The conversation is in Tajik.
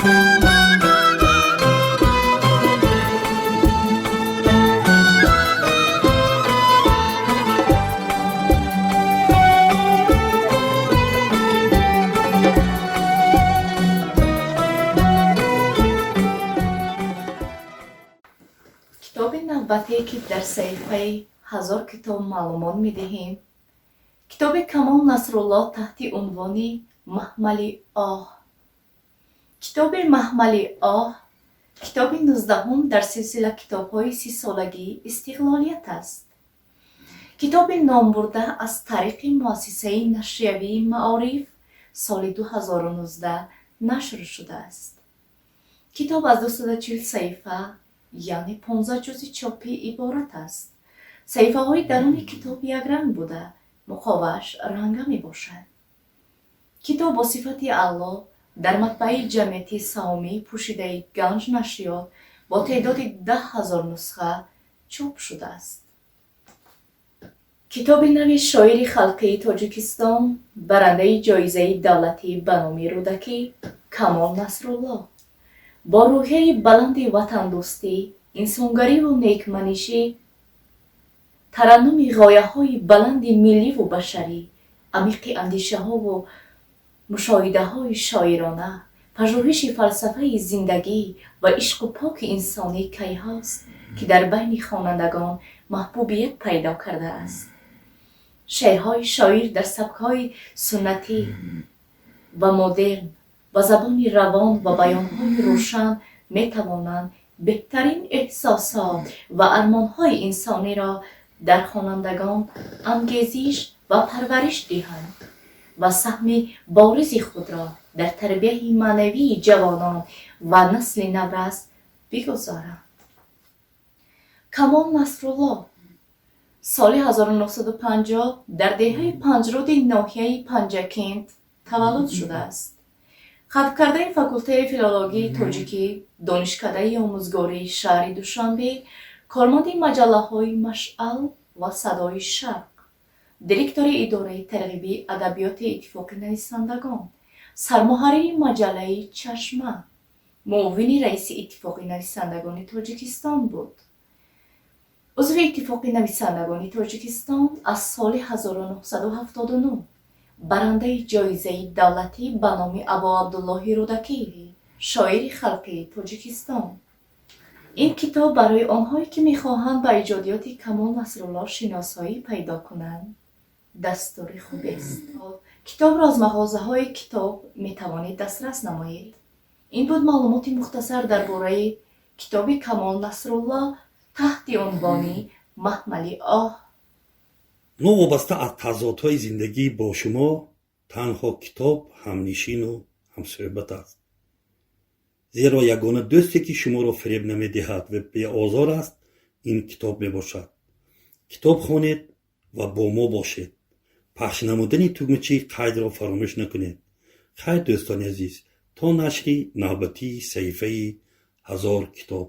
Китоби навбатие, ки дар саҳифаи «Ҳазор китоб» маълумот медиҳем, китоби Камол Насрулло таҳти унвони «Маҳмали оҳ». Китоби «Маҳмали оҳ» китоби 19-ум дар силсила китобҳои 30-солагии истиқлолият аст. Китоби номбурда аз тариқи муассисаи нашриявии «Маориф» соли 2019 нашр шудааст. Китоб аз 240 саҳифа, яъне 15 ҷузи чопӣ иборат аст. Саҳифаҳои даруни китоб якранг буда, муқовааш ранга мебошад. Китоб бо сифати аъло дар матбааи ҷамъияти саҳомии пӯшидаи «Ганҷ нашриёт» бо теъдоди 10 000 нусха чоп шудааст. Китоби нави шоири халқии Тоҷикистон, барандаи ҷоизаи давлатӣ ба номи Рӯдакӣ Камол Насрулло бо рӯҳияи баланди ватандӯстӣ, инсонгариву некманишӣ, тараннуми ғояҳои баланди милливу башарӣ, амиқи андешаҳову мушоҳидаҳои шоирона, пажӯҳиши фалсафаи зиндагӣ ва ишқу поки инсонӣ кайҳост, ки дар байни хонандагон маҳбубият пайдо кардааст. Шеърҳои шоир дар сабкҳои суннатӣ ва модерн ба забони равон ва баёнҳои рӯшан метавонанд беҳтарин эҳсосот ва армонҳои инсониро дар хонандагон ангезиш ва парвариш диҳанд ва саҳми боризи худро дар тарбияи маънавии ҷавонон ва насли наврас бигузоранд. Камол Насрулло соли 1950 дар деҳаи Панҷруди ноҳияи Панҷакент таваллуд шудааст. Хатмкардаи факултаи филологияи тоҷикӣ Донишкадаи омӯзгории шаҳри Душанбе, корманди маҷаллаҳои «Машъал» ва «Садои Шарқ», директори идораи тарғиби адабиёти Иттифоқи нависандагон, сармуҳаррири маҷаллаи «Чашма», муовини раиси Иттифоқи нависандагони Тоҷикистон буд. Узви Иттифоқи нависандагони Тоҷикистон аз соли 1979, барандаи ҷоизаи давлатӣ ба номи Абуабдуллоҳи Рӯдакӣ, шоири халқии Тоҷикистон. Ин китоб барои онҳое, ки мехоҳанд ба иҷодиёти Камол Насрулло шиносоӣ пайдо кунанд, дастури хубест. Китобро аз мағозаҳои китоб метавонед дастрас намоед. Ин буд маълумоти мухтасар дар бораи китоби Камол Насрулло таҳти унвони «Маҳмали оҳ». Новобаста аз тазодҳои зиндагӣ, бо шумо танҳо китоб ҳамнишину ҳамсӯҳбат аст, зеро ягона дӯсте, ки шуморо фиреб намедиҳад ва беозор аст, ин китоб мебошад. Китоб хонед ва бо мо бошед. Пахш намудани тугмачаи қайдро фаромӯш накунед. Хайр, дӯстони азиз, то нашри навбатии саҳифаи «Ҳазор китоб».